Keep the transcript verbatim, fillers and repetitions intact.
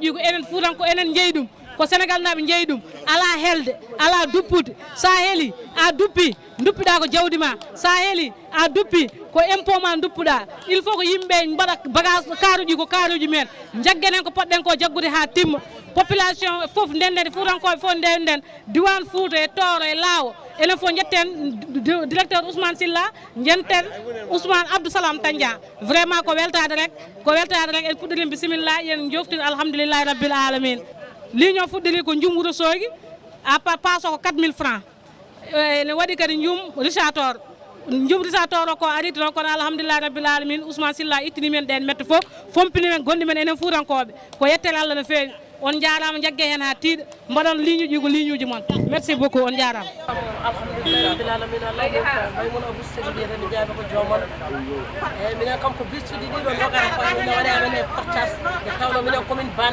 Ɗi ko enen Fuutanko, enen njeyi ɗum. Ko Senegal naaɓe njeyi ɗum. Alaa helde, alaa duppude. So a heli, a duppi, duppiɗaa ko jawdi ma. So a heli, a duppi, ko impôt ma duppuɗaa. Il faut ko yimɓe mbaɗa bagage, kaaruuji ko kaaruuji men. Njaggen en ko poɗɗen ko jaggude haa timma. Population fof ndenden, Fuutankooɓe fof ndenden. Diwan Fuuta e Tooro e Laawo. Enen fof njetten di-, di-, directeur Ousmane Sylla, njetten Ousmane Abdou Salam Tandian. Vraiment ko weltaade rek, ko weltaade rek. En puɗɗirii bisimilla, yen joftin alhamdulillahi rabbil alamin. Ligne o fuɗɗirii ko Njum Wuro Soogi, a pa-, passe o ko quatre mille francs. Eh, ene waɗi kadi Njum Richard Toll. Njum Richard Toll o ko ari toon, kono alhamdulillahi rabbil alamin, Ousmane Sylla ittini men ɗeen mette fof, fompini men gonɗi men enen Fuutankooɓe. Ko yettere Allah no feewi. On njaaraama, njagge heen haa tiiɗa. Mbaɗon ligne uji, ko ligne uji mon. Merci beaucoup, on njaaraama. Alhamdulillahi rabbil alamin, Allah ko Maymuna Abou Seydi wiyetee, mi jaabe ko joomam. Eyi, minen kam ko bisuuji ɗiɗo dogata ko min waɗi amen e partage. Nde tawno minen commune Bana